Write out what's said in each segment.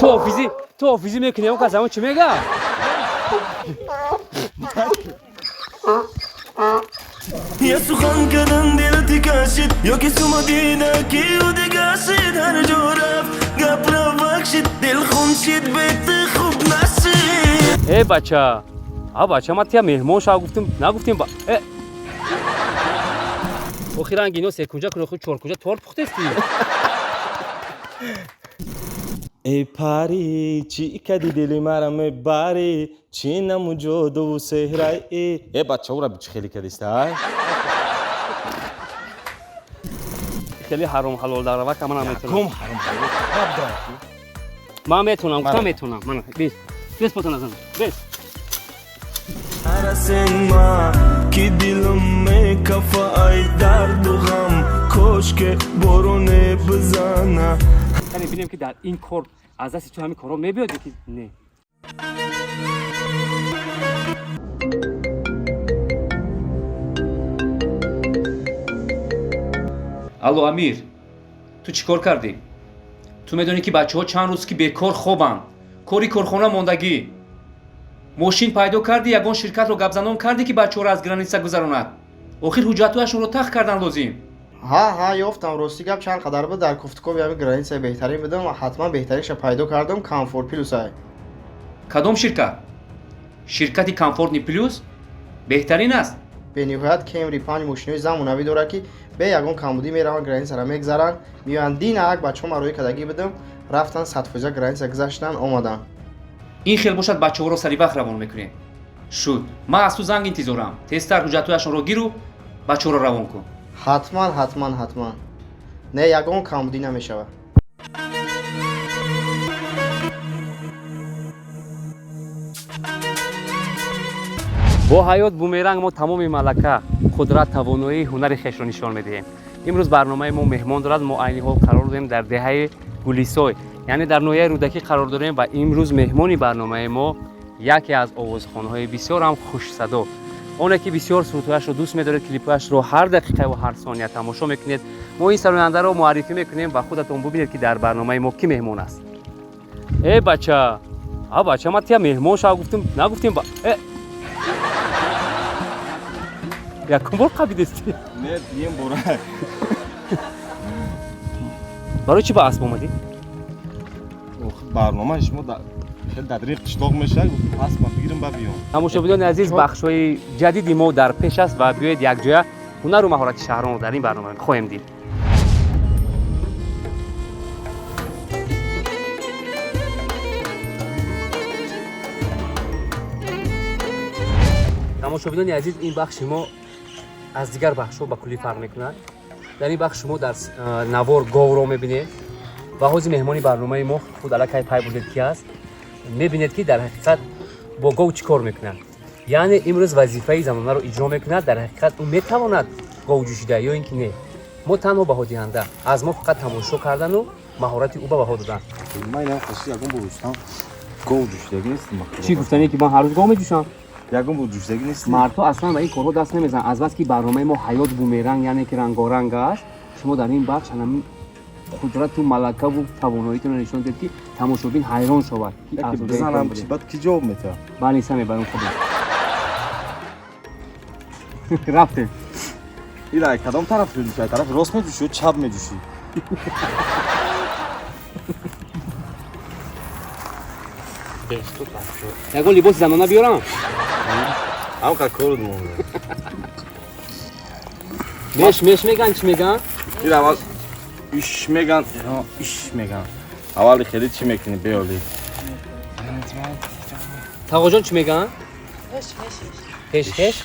Ту ҳофизӣ, ту ҳофизӣ мекунӣ, он кас ҳамон чӣ мега? Я сухан кадан дилати кашид, ёки сума дида ки ӯ дигашид, ҳар ҷо рафт гапра бахшид, дил хун шид, бети хуб нашид. Э бача, а бача, ман тия меҳмон шав гуфтем, нагуфтем ба э охи ранг ино секунҷа куно, худ чоркунҷа торт пухтести. Эй пари, чӣ кади дили мара мебарӣ, чӣ наму ҷодуву сеҳраи. Э бача, ура чӣ хеле кадиста, ай? Хеле ҳаром ҳалол дар равака манам метавонам. Ком ҳаром ҳалол? Ман метавонам, гуфтам Мара. Метавонам. Мана, бес. Бес потон назан. Бес. Арасенма ки дилам мекафа ай дарду ғам, кошке бороне бизана. Яъне бинем ки дар ин кор аз дасти ту ҳамин корҳо мебиёд ё ки не. Алло, Амир, ту чӣ кор кардӣ? Ту медонӣ ки бачаҳо чанд рӯз ки бекор хобанд, кори корхона мондагӣ. Мошин пайдо кардӣ, ягон ширкатро гапзанон кардӣ, ки бачаҳоро аз граница гузаронад? Охир ҳуҷҷатҳояшонро тахт кардан лозим. Ҳа, ҳа, ёфтам. Рости гап, чанд қадар буд дар кофтукови ҳами границаи беҳтарин будам ва ҳатман беҳтаринша пайдо кардам, Комфорт Плюсай. Кадом ширкат? Ширкати Комфортни Плюс беҳтарин аст. Бениҳоят Кемри 5 мошинои замонавӣ дорад, ки бе ягон камбудӣ мераванд, границаро мегзаранд, меоянд. Дина як бачаҳо ман роҳӣ кардагӣ будам, рафтан, 100% граница гузаштан, омаданд. Ин хел бошад, бачаҳоро сари вақт равон мекунем. Шуд, ман аз ту занг интизорам. Тезтар ҳуҷҷатҳояшонро гиру бачаҳоро равон кун. Ҳатман, ҳатман, ҳатман, не, ягон камбудӣ намешавад. Бо ҳаёт Бумеранг мо тамоми малака, қудрат, тавоноии ҳунари хешро нишон медиҳем. Имрӯз барномаи мо меҳмон дорад. Мо айни ҳол қарор дорем дар деҳаи Гулисой, яъне дар ноҳияи Рӯдакӣ қарор дорем ва имрӯз меҳмони барномаи мо яке аз овозхонҳои бисёр ҳам хушсадо, оне ки бисёр сурудҳояшро дӯст медоред, клипҳояшро ҳар дақиқаву ҳар сония тамошо мекунед. Мо ин сарояндаро муаррифӣ мекунем ва худатон бубинед, ки дар барномаи мо кӣ меҳмон аст. Э бача, а бача, ман тия меҳмон шав гуфтем, нагуфтем ба э якум бор қабидести? Не, ем бора. Барои чӣ ба асб омадӣ? Барномаи шумо хеле дар риқ қишлоқ мешавад, гуфтам аспам бигирам, ба биём. Тамошобинони азиз, бахшҳои ҷадиди мо дар пеш аст ва биёед, якҷоя ҳунару маҳорати шаҳронро дар ин барнома хоҳем дид. Тамошобинони азиз, ин бахши мо аз дигар бахшҳо ба куллӣ фарқ мекунад. Дар ин бахш шумо дар навор говро мебинед ва ҳозир меҳмони барномаи мо худ аллакай пай бурдед ки аст. Мебинед, ки дар ҳақиқат бо гов чӣ кор мекунад, яъне имрӯз вазифаи занонаро иҷро мекунад. Дар ҳақиқат ӯ метавонад гов ҷӯшида ё ин ки не, мо танҳо баҳодиҳанда, аз мо фақат тамошо кардану маҳорати ӯ ба баҳо додан. Ман инам қаши ягон бор рустам гов ҷӯшидагӣ нестим. Чӣ гуфтане, ки ман ҳар рӯз гов меҷӯшам? Ягон бор ҷӯшидагӣ нестим. Мардҳо аслан ба ин корҳо даст намезананд. Азбаски барномаи мо ҳаёт бумеранг, яъне ки рангоранг аст, шумо дар ин бахш ҳамин қудрату малакаву тавоноитонро нишон дед, ки тамошобин ҳайрон шавад, ки Яке аз уҳдаи бизанам кор чи, будем. Баъд ки ҷавоб метиҳад? Бале, са мебарам худам. Рафтем. Ила кадом тараф меҷӯшӣ? Ай тарафи рост меҷӯшӣ ё чап меҷӯшӣ? Ягон либоси занона биёрам? Ҳамқа кор монда. Меш меш меган, чӣ меган? Ила аввал иш меган, иш меган. Аввали хеле чӣ мекунӣ, беоли? Тағоҷон, чӣ меган? Хеш хеш.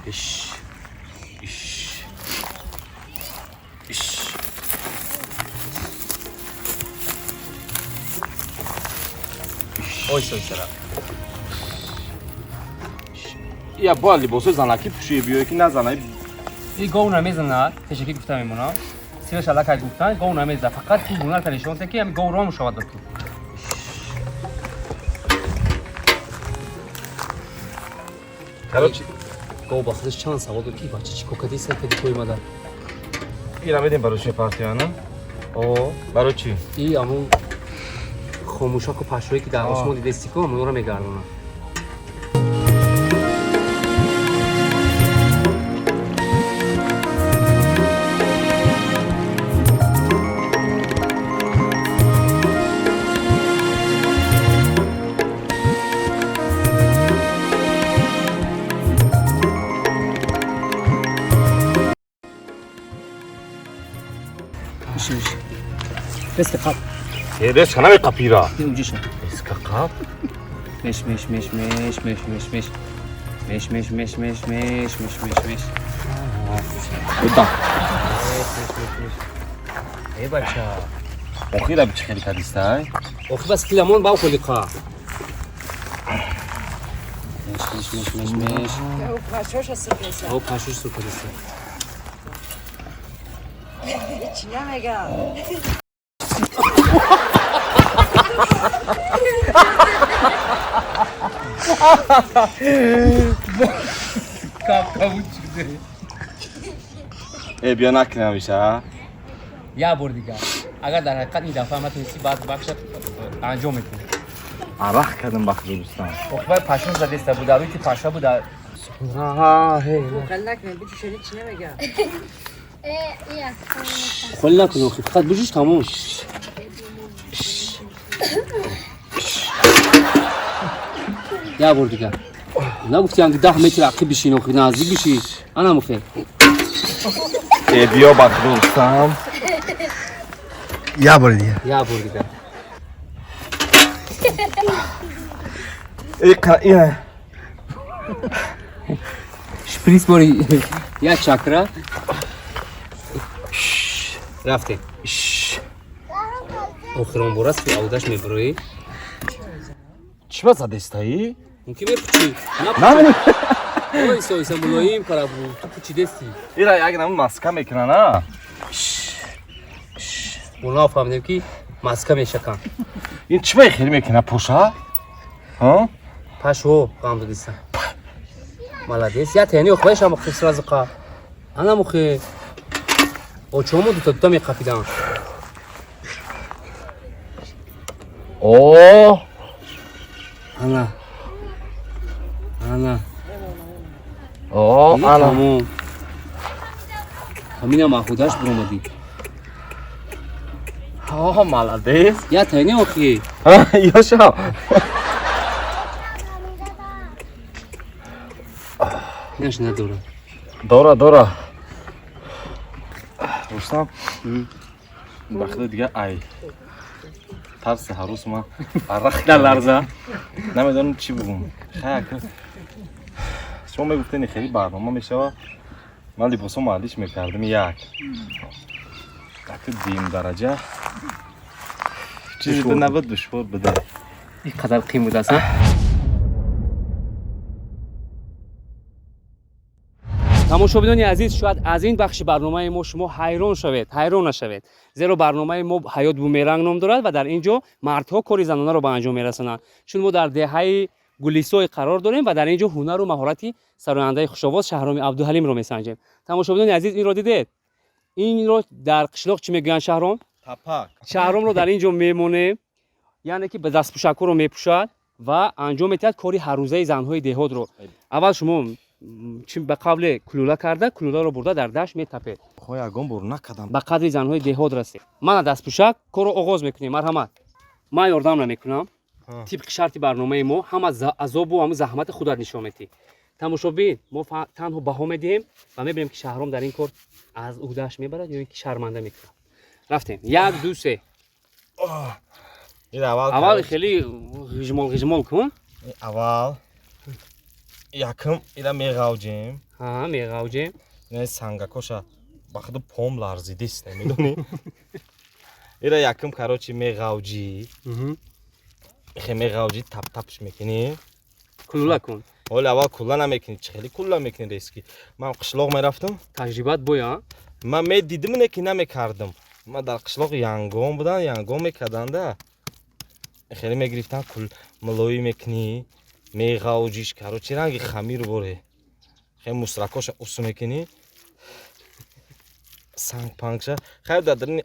Иш иш иш. Ойса, ойса, рафт. Я бояд либосҳои занакӣ пӯшӣ биёе ки на занаи. И гов намезанад, пешакӣ гуфта мемонам. Сираш аллакай гуфтан, гов намезанад, фақат ту ҳунарта нишон де, ки ҳами гов ром шавад ба ту. Короче, гов ба худаш чанд савол дод, ки бача чӣ кор кардӣ, сар кардӣ пои мада. Ира медем барои чи партияна? О. Барои чӣ? И амун Хомӯшаку пашҳое ки дар осмон дидести ку, ҳамонро мегардонад. Миши, миши. Резко қап. Резко намеқапира. Уҷиша. Резко қап. Меш, меш, меш, меш, меш, меш, меш. Меш, меш, меш, меш, меш, меш, меш, меш. Буда. Меш, меш, меш, меш. Эй, бача. Охира чӣ хеле кадистай? Охи бас киламон бау холиқа. Меш, меш, меш, меш, меш. Пашоша сюрприза. О, пашош сюрприза. Ҳеҷ намегам. Э, биё накунамиша. Як бор дигар. Агар дар ҳақиқат ин дафъа натонистӣ, баъд бахша анҷом мекунӣ. Арақ кардам ба худо, дӯстам. Охи вай пашо задеста буда, рӯи ки паша буда. Хел накунем, бичушед, ҳеҷ намегам. Холӣ накун, охи, фақат буҷуш, тамом. Як бор дигар. Нагуфтиам ки 10 метр ақиб бишин, охи наздик биши. Анам охе. Э, биё ба худо, дӯстам. Як бори дигар. Як бор дигар. Э, ина. Шприц бори як чакра. Рафтем. Охирон бор аст ки аудаш мебуроӣ. Чӣ ба задестаӣ? Мумкин мепучӣ. Намени. Ойса, ойса, мулоим карабу. Ту пучидести. Ира як нам маска мекунан, а? Мо нафаҳмидем ки маска мешакан. Ин чӣ ба хеле мекуна поша? Ҳа? Пашо ғам додиста. Молодец. Я тени охвайш ам хи сразу қа. Ана мухи. Очому дута дута меқапидан. О! Ана. Ана. О, ана. Тамом. Ҳамина маҳудаш буромадӣ. О, молодец. Я тени охи. Ёша. Инаш надора. Дора, дора. Рустам. Ба худо, дига ай. Тарси ҳарӯз ман арақ Дар ларза. Намедонам чӣ бигӯм. Хай, шумо мегуфтени хеле барнома мешава. Ман либосо маҳаллиш мекардам як. Таки дуюм дараҷа. Чизи набуд, душвор буда. Ин қадар қим будааст, а? Тамошобинони азиз, шояд аз ин бахши барномаи мо шумо ҳайрон шавед. Ҳайрон нашавед, зеро барномаи мо «Ҳаёт бумеранг» ном дорад ва дар ин ҷо мардҳо кори занонаро ба анҷом мерасонанд, чун мо дар деҳаи Гулисой қарор дорем ва дар ин ҷо ҳунару маҳорати сарояндаи хушовоз Шаҳроми Абдуҳалимро месанҷем. Тамошобинони азиз, инро дидед? Инро дар қишлоқ чӣ мегӯянд, Шаҳром? Тапак. Шаҳромро дар ин ҷо мемонем, яъне ки ба дастпӯшакҳоро мепӯшад ва анҷом медиҳад кори ҳаррӯзаи занҳои деҳотро. Аввал шумо чи ба қавле кулула карда, кулуларо бурда дар дашт метапед. Хо, ягон бор накардам. Ба қадри занҳои деҳот расед. Мана дастпӯшак, корро оғоз мекунем. Марҳамат, ман ёрдам намекунам. Тибқи шарти барномаи мо ҳама азобу ҳама заҳмати худат нишон медиҳӣ. Тамошобин, мо танҳо баҳо медиҳем ва мебинем, ки Шаҳром дар ин кор аз уҳдааш мебарад ё ин ки шарманда мекунад. Рафтем, як, ду, се. Ин аввал. Аввал хеле ғижмол ғижмол кун. Аввал якм ира меғавҷем. Ҳа, меғавҷем. Ина сангакоша ба худу пом ларзидист, намедонӣ. Ира якм, короче, меғавҷӣ. Хе, меғавҷӣ, тап-тапш мекунӣ. Кулула кун. Ҳоли аввал кулла намекунӣ. Чӣ хеле кулла мекунӣ резки? Ман қишлоқ мерафтам. Таҷрибат боя. Ман медидим, не ки намекардам. Ман дар қишлоқ янгон будан, янгон мекарданда, хеле мегирифтан, кул мулоӣ мекунӣ, меғавҷиш, короче, ранги хамир боре, хеле мусракоша усу мекунӣ, санг пангша, хайр, дар дарини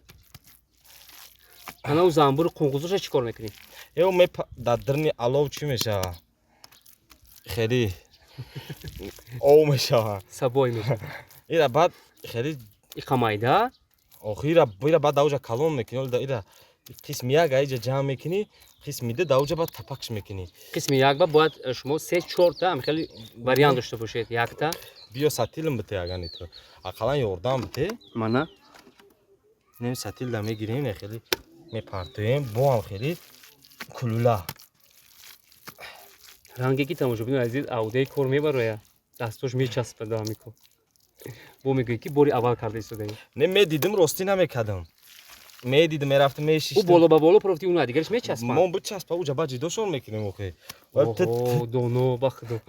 Ана ӯ занбури қунғузоша чӣ кор мекунӣ? Ё дар дирни алов чӣ мешава? Хеле ов мешава. Сабой мешава. Ира баъд хеле иқа майда? Охи ира баъд даоҷа калон мекунӣ. Ира қисми як аиҷа ҷамъ мекунӣ, қисми ду даоҷа баъд тапакш мекунӣ. Қисми як ба бояд шумо се чорта ҳам хеле вариант дошта бошед. Якта биё сатилм бите, агани ту ақаллан ёрдам бите. Мана нем сатилда мегирем, хеле мепартоем, бо ҳам хеле кулула. Ранге ки тамошобинои азиз, авдаи кор мебарояд, дастош мечаспад ҳами кор. Бо мегӯӣ ки бори аввал карда истодаӣ. Не, медидим, ростӣ намекардам. Медидим, мерафтам, мешиштам. Ӯ боло ба боло профти, уна дигараш мечаспанд. Мо бичаспа, уҷа баъд ҷидошон мекунем охи. Оҳо, доно ба худо.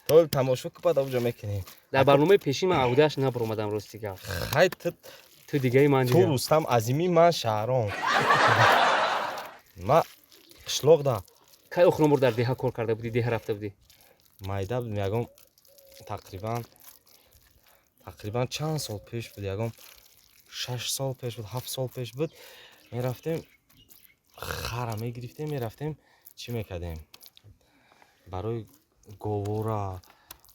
То тамошо ки баъд ауҷа мекунем. Дар барномаи пешин ман авдааш набаромадам, рости гап. Хай ту Ту дигаи ман ту дига. Рустам Азимӣ, ман Шаҳром. Ма қишлоқ да. Кай охирон бор дар деҳа кор карда будӣ, деҳа рафта будӣ? Майда будем, ягон тақрибан чанд сол пеш буд, ягон 6 сол пеш буд, 7 сол пеш буд. Мерафтем, хара мегирифтем, мерафтем, чӣ мекардем? Барои говора,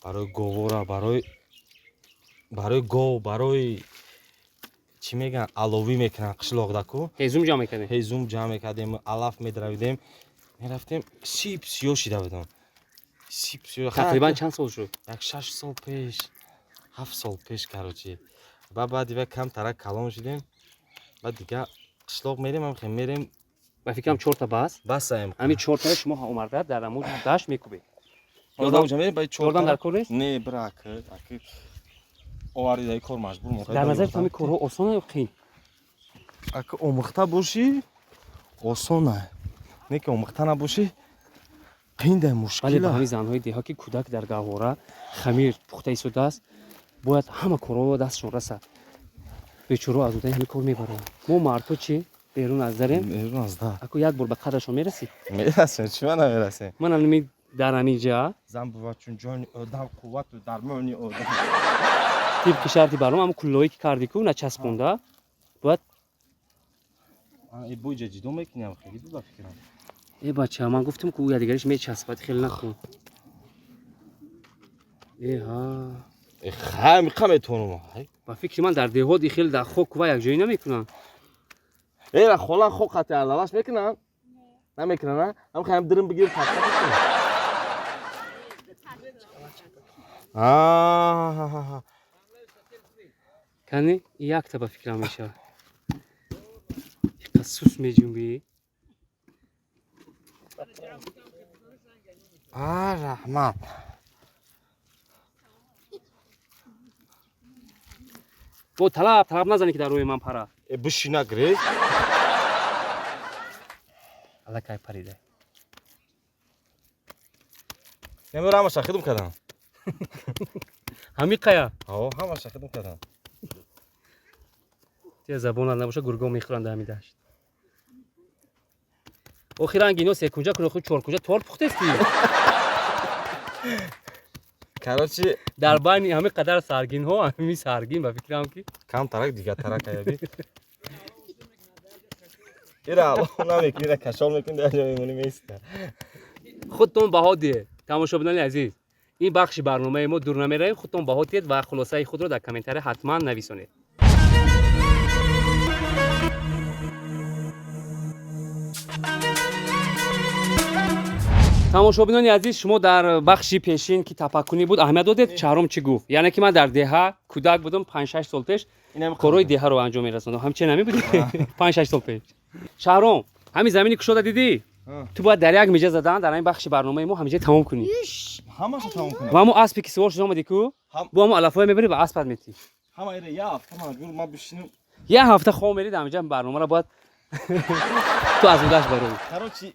барои говора, барои гов, барои чӣ мегӯянд, аловӣ мекунанд қишлоқдаку. Ҳезум ҷамъ мекардем? Ҳезум ҷамъ мекардем, алаф медравидем, мерафтем, сип сиёҳ шида будам. Сип сиёҳ. Тақрибан чанд сол шуд? Як 6 сол пеш, 7 сол пеш, короче. Ба баъди ва кам тарак калон шудем, баъд дига қишлоқ мерем, ам хе мерем. Ба фикрам чорта бас. Басаем. Ҳамин чортаро шумо омарда дар ҳамун дашт мекӯбед. Ёрдам мерем, баъд чорта. Ёрдам дар кор нест? Не, бира, ака, ака. Оварди дар кор маҷбур мо. Дар назари ту ҳамин корҳо осона ё қиин? Ака, омӯхта бошӣ, осона. Не ки омӯхта набошӣ, қиин дай мушкил. Вале ба ҳамин занҳои деҳа ки кӯдак дар гаҳвора хамир пухта истодааст, бояд ҳама корҳо дастшон расад. Бечораҳо аз удаи ҳамин кор мебаранд. Мо мардҳо чӣ? Берун аз дарем? Берун аз дар. Аку як бор ба қадрашон мерасӣ? Мерасем, чӣ ма намерасем? Ман ҳамин дар ҳамин ҷа. Зан бувад чун ҷони одам, қуввату дармони одам. Тибқи шарти барнома ҳамун куллоҳое ки кардӣ ку начаспонда бояд. Э, бо иҷа ҷидо мекунем, хеле буд ба фикрам. Э, бача, ман гуфтам ку якдигариш мечаспад, хеле накун. Э, ҳа. Э, хай, миқа метавонам. Ба фикри ман дар деҳот и хеле дар хок ва якҷоӣ намекунанд. Э, хола хок хати алалаш мекунанд? Намекунанд, а? Ҳам хаям дирим бигир паста бикун. Аа. Кани якта ба фикрам мешавад. Иқа сус меҷунбӣ. А, раҳмат. Бо талаб талаб назанӣ ки дар рӯи ман пара. Э, бишина гирез. Аллакай парида. Намера ҳамаша хидм кардам. Ҳамин қая? Ҳо, ҳамаша хидм кардам. Тия забонат набоша, гурго мехӯранд ҳамин дашт. Охи ранги ино секунҷа кун, охи чоркунҷа торт пухтести. Короче, дар байни ҳамин қадар саргинҳо, ҳамин саргин ба фикрам ки кам тарак дига тарак аяби. Ира алло намекунӣ, ира кашол мекунӣ, дар ҷо мемонӣ меиста. Худтон баҳо диҳед, тамошобинони азиз. Ин бахши барномаи мо дур намеравем, худтон баҳо диҳед ва хулосаи худро дар комментария ҳатман нависонед. Тамошобинони азиз, шумо дар бахши пешин ки тапаккунӣ буд аҳамият додед, Шаҳром чӣ гуфт? Яъне ки ман дар деҳа кӯдак будам, 5-6 сол пеш корҳои деҳаро анҷом мерасондам. Ҳамчунин ҳамин буди? 5-6 сол пеш. Шаҳром, ҳамин замини кушода дидӣ? Ту бояд дар як миҷа задан дар ҳамин бахши барномаи мо ҳамиҷа тамом кунӣ. Ҳамаша тамом кунам. Ва ҳамо аспе ки сувор шуда омадӣ ку, бо ҳамо алафҳое мебарӣ ва аспат метӣ. Ҳама ира як ҳафта маҷбур ман бишинам. Як ҳафта хоб мерид ҳамиҷа барномаро бояд ту аз удаш бароӣ. Короче,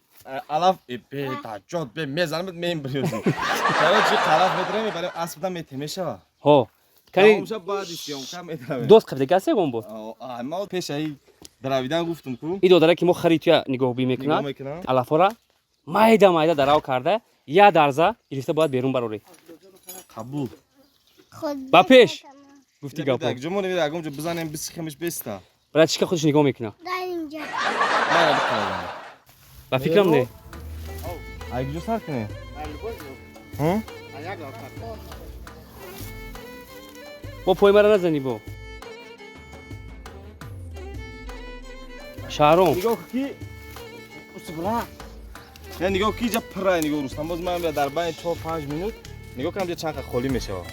алаф бе таҷод бе мезанам меем бриёзи. Короче, алаф медарем, мебарем асп да метем мешава. Ҳо. Кани Тамом шава баъди съёмка медаравем. Дост қабдега аст ягон бор? Ма пешаи даравидан гуфтум ку. Ин додаре ки мо хари туя нигоҳубӣ Нигоҳ мекунад, мекунам. Алафҳоро майда майда дарав карда, як дарза гирифта бояд берун барорӣ. Қабул. Ба пеш гуфти гапо. Як ҷо мо намера ягон ҷо бизанем бисихемиш беста. Братишка худаш нигоҳ мекунад. Дар инҷа. Мана бикунам. Ба фикрам не. Ай куҷо сар кунем? Бо пои мара назанӣ бо. Шаҳром. Нигоҳ ки усбла. Не нигоҳ ки ҷа пурра нигоҳ Рустам боз ман дар байни 4-5 минут нигоҳ кунам ҷа чанд қа холӣ мешавад.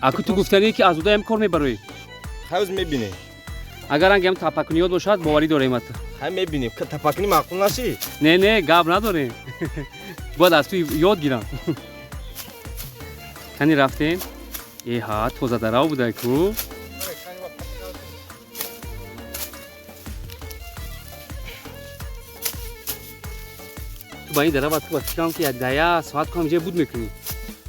Аку ту гуфтанӣ ки аз удаям кор мебароӣ. Хайз мебинӣ. Агар ангам тапакуниёт бошад боварӣ дорем ат. Хай мебинем. Тапакунӣ маъқул нашӣ? Не, не, гап надорем. Бояд аз ту ёд гирам. Кани рафтем? Эҳа, тоза дарав буда ку. Ту ба ин дарава ту ба фикрам ки як дая соат кам ҷе буд мекунӣ.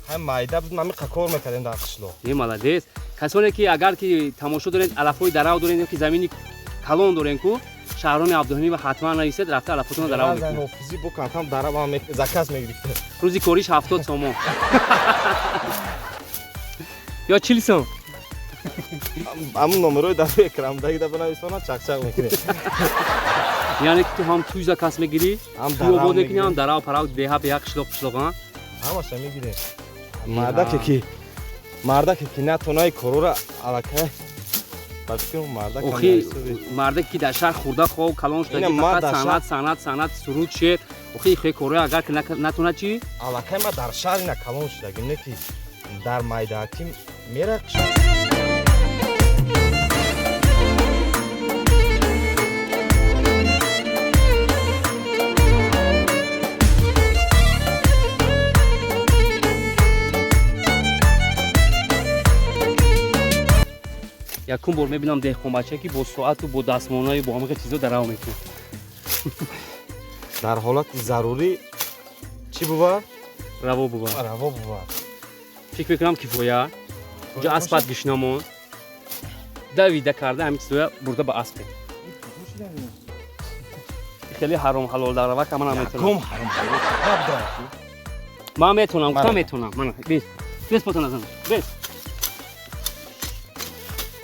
Хай майда буд, ман миқа кор мекардем дар қишлоқ. Не, молодец. Касоне ки агар ки тамошо доред, алафҳои дарав доред ё ки замини калон дорен ку, Шаҳроми Абдуҳанифа ҳатман нависед, рафта алафотонро дарав мекунед. Ҳофизӣ бо кам-кам дарав ҳам заказ мегирифт. Рӯзи кориш 70 сомон. Ё 40 сом. Ҳамун номерои дар экран да бинависонад, чақчақ мекунем. Яъне ки ту ҳам туй заказ мегирӣ, ҳам туй обод дарав мекунӣ, ҳам дарав парав деҳа беҳа қишлоқ қишлоқ, ҳа? Ҳамаша мегирем. Мардаке ки натонаи корора аллакай ба фикрам мардак ҳам Охи, нарисоди. мардаке ки дар шаҳр хурда хоб калон шуда, Ина ки ман фақат дар санъат, шаҳр- санъат, санъат, суруд, шеър. Охи, хе корҳои агар ки натонад чӣ? Аллакай ман дар шаҳр ина калон шудагим, не ки дар майдаакӣ мерақш. Якум бор мебинам деҳқонбача ки бо соату бо дастмонаю бо ҳамаи чизо дарав мекунад. Дар ҳолати зарурӣ чӣ бувад? Раво бувад. Раво бувад. Фикр мекунам кифоя. Ҷо аспат гишнамон. Давида карда ҳамин чизоя бурда ба аспе. Хеле ҳаром ҳалол дарава ка манам метавонам. Якум ҳаром ҳалол набудам. Ман метавонам, гуфтам Мана. метавонам. Мана, бес. Бес потон назан. Бес.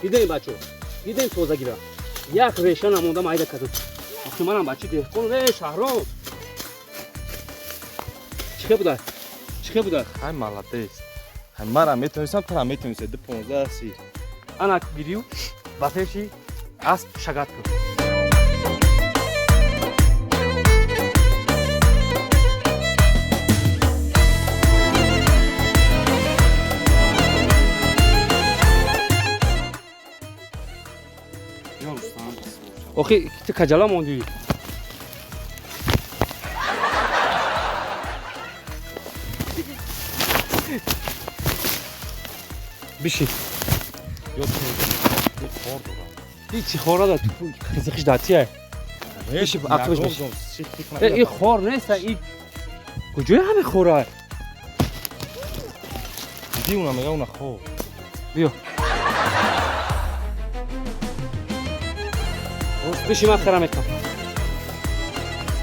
Дидем бачо. Дидем тозагира. Як реша намонда майда кардам. Охи манам бачи деҳқон, э Шаҳром. Чӣ хел буда? Чӣ хел буда? Хай молодец. Хай манам метавонистам, туам метавонистӣ. 2:15 си. Ана гирив ба пеши асп шагат кун. Охи, ту каҷала мондӣ. Бишин. Ё ту хор дорам. И чӣ хора да? Ту хизихиш да тия? Бишин, ақибаш бишин. Э, и хор нест, и куҷои ҳами хора? Диди уна мега уна хор. Биё. Бишин, ман хара мекунам.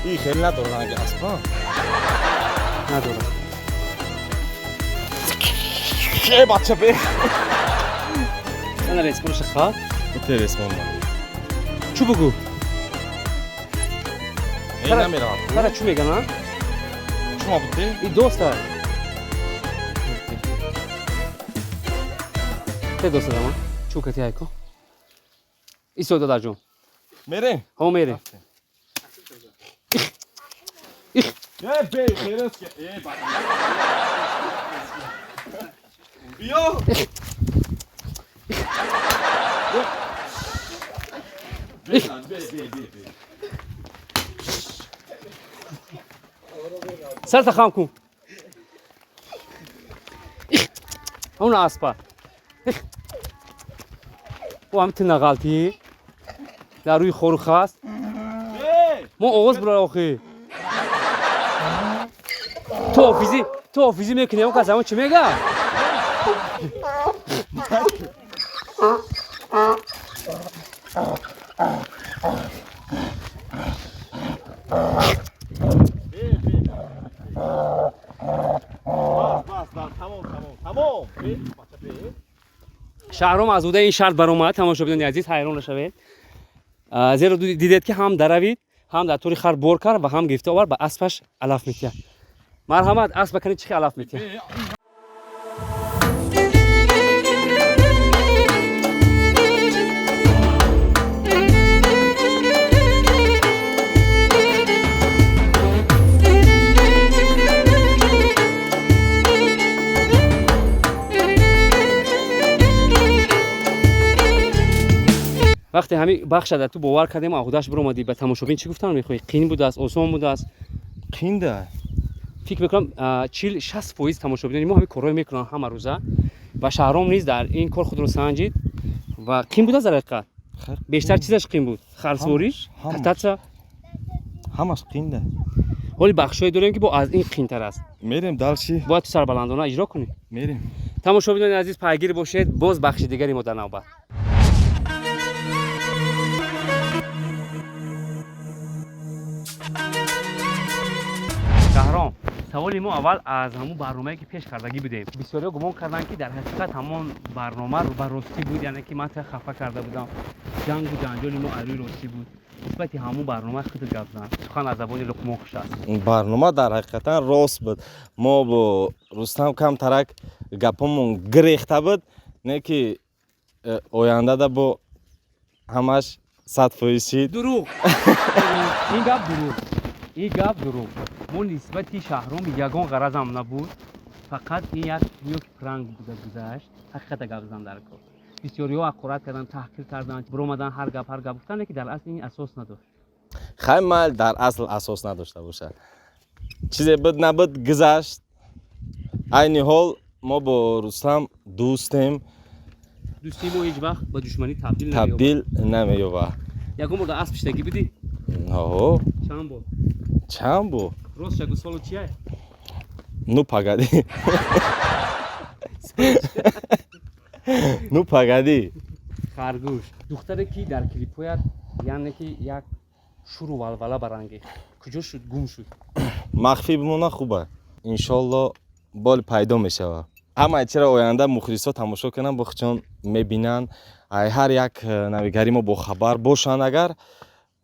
И хеле надорад ранги аспа. Надорад. Э бача бе. Ана ресмонша хат. Бите ресмон. Чӯ бугӯ? Э намеравад. Хара чӯ меган, а? Чума бите? И доста. Те доста дама. Чӯ кати айко. Исо дадаҷон. Мерем. Ҳо мерем. Э бе херес ке. Э бача. Биё. Бе бе бе бе. Сарта хам кун. Он аспа. О ҳами ту нағалтӣ. Дар рӯи хору хаст. Мо оғоз бура охи. Ту ҳофизӣ, ту ҳофизӣ мекунӣ, он кас ҳамон чӣ мега? Шаҳром аз удаи ин шарт баромад, тамошобинони азиз, ҳайрон нашавед. Зеро дидед ки ҳам даравид, Ҳам дар тори хар бор кард ва ҳам гирифта овард, ба аспаш алаф метиҳад. Марҳамат, асп ба кани чӣ хел алаф метиҳад. Вақте ҳамин бахша дар ту бовар кардем, аҳудаш биромадӣ, ба тамошобин чӣ гуфтан мехоҳӣ? Қин будааст, осон будааст? Қинда. Фикр мекунам, 40-60% тамошобинони мо ҳамин корҳое мекунанд ҳама рӯза ва Шаҳром низ дар ин кор худро санҷид. Ва қин будааст дар ҳақиқат? Бештар чизаш қин буд? Харсворӣ, кататса? Ҳамаш қинда. Ҳоли бахшҳое дорем, ки бо аз ин қинтар аст. Мерем дальше. Бояд ту сарбаландона иҷро кунӣ. Мерем. Тамошобинони азиз, пайгир бошед, боз бахши дигари мо дар навбат. Шаҳром, саволи мо аввал аз ҳамун барномае, ки пеш кардагӣ будем. Бисёриҳо гумон карданд, ки дар ҳақиқат ҳамон барнома ба ростӣ буд, яъне ки ман та хафа карда будам, ҷангу ҷанҷоли мо аз рӯи ростӣ буд. Нисбати ҳамун барнома худат гап зан, сухан аз забони Луқмон хуш аст. Барнома дар ҳақиқатан рост буд. Мо бо Рустам камтарак гапомон гирехта буд, не ки ояндада бо ҳамаш 100% шид. Дурӯғ, ин гап дурӯғ, ин гап дурӯғ. Мо нисбати Шаҳром ягон ғаразам набуд, фақат ин як гӯё ки пранк буда гузашт. Ҳақиқата гап зан дар кор. Бисёриҳо ҳақорат карданд, таҳқир карданд, биромадан, ҳар гап, ҳар гап гуфтанд, ки дар асл ин асос надошт. Хай, майл, дар асл асос надошта бошад, чизе буд набуд, гузашт. Айни ҳол мо бо Рустам дӯстем. Дӯстии мо ҳеҷ вақт ба душманӣ табдил намеёбад. Табдил намеёбад. Ягон бор дар асп шиштагӣ будӣ? Ҳо. Чанд бор? Чанд бор? Рост шагу, солу чия? Ну погоди, ну погоди. Харгӯш, духтаре, ки дар клипҳоят, яъне ки як шуру валвала барангехт, куҷо шуд, гум шуд? Махфӣ бимона хуба. Иншолло, бол пайдо мешавад. Ҳамаи чиро оянда мухлисо тамошо кунанд, бо худшон мебинанд. Ай ҳар як навигари мо бохабар бошанд, агар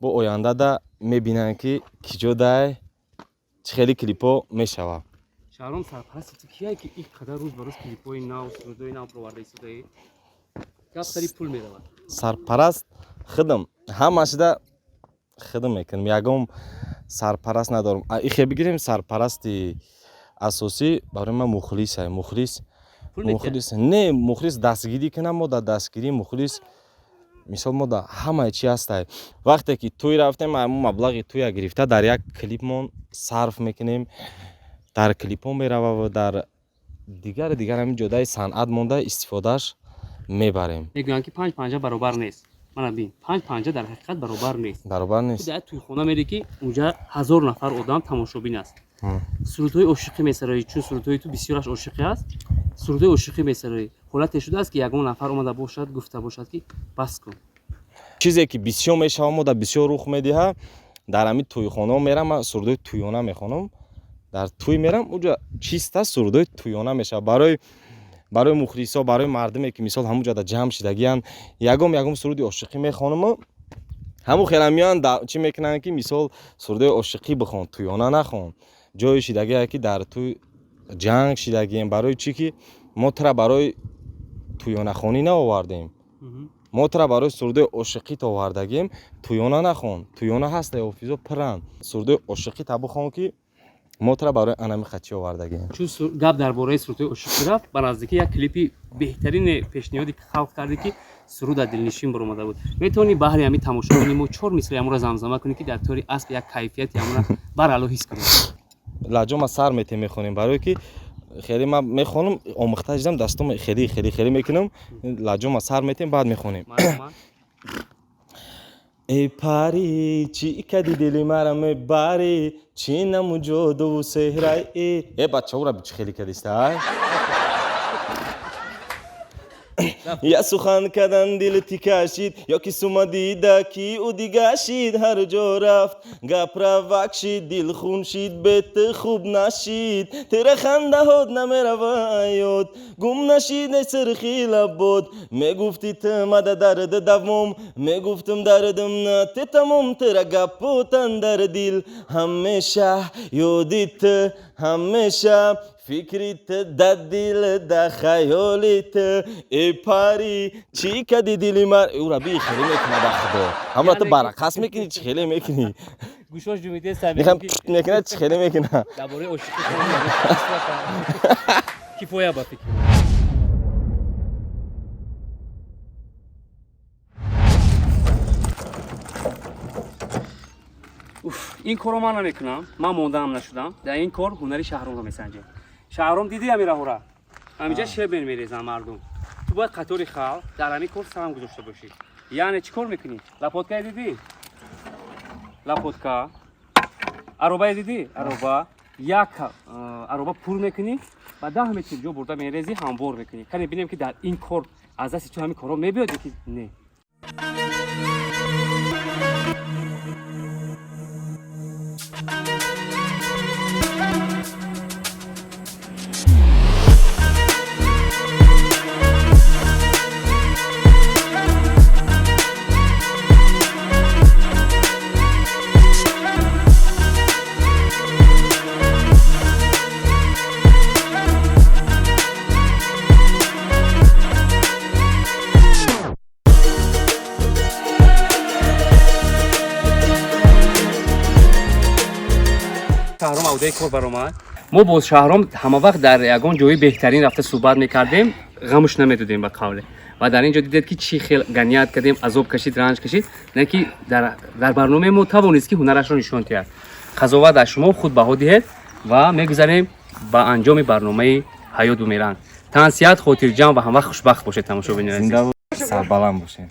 бо ояндада мебинанд, ки киҷо дай чӣ хели клипҳо мешавад. Шаҳром, сарпарасти ту кияе, ки ин қадар рӯз ба рӯз клипҳои нав, сурудҳои нав проварда истодаӣ? Гап сари пул меравад. Сарпараст худам, ҳамашда худам мекунам, ягон сарпараст надорам. Ихе бигирем, сарпарасти асосӣ барои ман мухлис, мухлис. Пул метиҳад? Мухлис не, мухлис дастгирӣ кунам, мо дар дастгирии мухлис, мисол, мо дар ҳамаи чи ҳастай. Вақте ки тӯй рафтем, ҳамун маблағи тӯя гирифта дар як клипмон сарф мекунем, дар клипҳо мерава ва дар дигар дигар ҳамин ҷодаи санъат монда истифодааш мебарем. Мегӯянд, ки панҷ панҷа баробар нест. Мана бин, панҷ панҷа дар ҳақиқат баробар нест. Баробар Ту нест. дар тӯйхона мерӣ, ки унҷа 1000 нафар одам тамошобин аст, сурудҳои ошиқӣ месароӣ, чун сурудҳои ту бисёраш ошиқӣ аст, сурудҳои ошиқӣ месароӣ. Ҳолате шудааст, ки ягон нафар омада бошад, гуфта бошад, ки бас кун? Чизе ки бисёр мешава, мо дар бисёр рух медиҳад. Дар ҳамин тӯйхонаҳо мерам, ман сурудҳои тӯёна мехонам. Дар тӯй мерам, уҷа чиста сурудҳои тӯёна мешавад. Барои мухлисо, барои мардуме, ки мисол ҳамун ҷода ҷамъ шидагиянд, ягом ягом суруди ошиқӣ мехонаму ҳамун хела меоянд, чӣ мекунанд, ки мисол сурудҳои ошиқӣ бихон, тӯёна нахон. Ҷое шидагие, ки дар тӯй ҷанг шидагием. Барои чӣ ки мо тура барои тӯёнахонӣ наовардем, мо тура барои сурудҳои ошиқӣ овардагием. Тӯёна нахон, тӯёна ҳаста, ҳофизо пиранд, сурудҳои ошиқӣ та бихон, ки мо тура барои анами хачӣ овардагием. Чун гап дар бораи сурудҳои ошиқӣ рафт, ба наздикӣ як клипи беҳтарине пешниҳоди халқ кардӣ, ки суруд аз дилнишин баромада буд. Метавонӣ баҳри ҳамин тамошобини мо чор мисраи ҳамонро замзама кунӣ, ки дар тори асп як кайфияти ҳамонро барало ҳис кунем? Лаҷома сар метем, мехонем, барое ки хеле ман мехонам, омӯхта шидам, дастом хеле хеле хеле мекунам. Лаҷома сар метем, баъд мехонем. Марҳамат. Эй парӣ, чӣ кади дили мара мебарӣ, чӣ наму ҷодуву сеҳраи? Э, бачаора чӣ хеле кадиста, ай? Я сухан кадан дил тикашид, ёки сума дида ки ӯ дигашид. Ҳар ҷо рафт гапра вакшид, дил хун шид, бет хуб нашид. Тира хандаҳот намераваёд, гум нашид не сирхи лабод. Мегуфти ту мада дарди давом, мегуфтум дардим на те тамом. Тира гапотан дар дил ҳамеша ёди ту, ҳамеша фикри ту да дил, да хаёли ту. Э пари, чӣ кади дили ман? Ӯра би хеле мекуна, ба худо. Ҳамра ту барақас мекунӣ, чӣ хеле мекунӣ? Гӯшош ҷумиде. Мехам мекуна, чӣ хеле мекуна. Дар бораи ошиқӣ кифоя ба фикр. Уф, ин корро ман намекунам, ман мондаам нашудам. Дар ин кор ҳунари Шаҳромро месанҷем. Шаҳром, дидӣ ҳамин раҳора? Ҳаминҷа щебень мерезанд мардум. Ту бояд қатори халқ дар ҳамин кор саҳм гузошта бошӣ. Яъне чӣ кор мекунӣ? Лопаткае дидӣ? Лопатка, аробае дидӣ? Ароба. Як ароба пур мекунӣ ба 10 метр ҷо бурда мерезӣ, ҳамвор мекунӣ. Кане бинем, ки дар ин кор аз дасти ту ҳамин корҳо мебиёд ё ки не. Шаҳром авдаи кор баромад. Мо бо Шаҳром ҳама вақт дар ягон ҷои беҳтарин рафта суҳбат мекардем, ғамуш намедодем ба қавле. Ва дар ин ҷо дидед, ки чӣ хел ганият кардем, азоб кашид, ранҷ кашид, не ки дар барномаи мо тавонист, ки ҳунарашро нишон диҳад. Қазоват аз шумо, худ баҳо диҳед ва мегузарем ба анҷоми барномаи «Ҳаёт бумеранг». Тансиҳат, хотирҷамъ ва ҳамвақт хушбахт бошед, тамошобинони азиз. Зинда, сарбаланд бошед.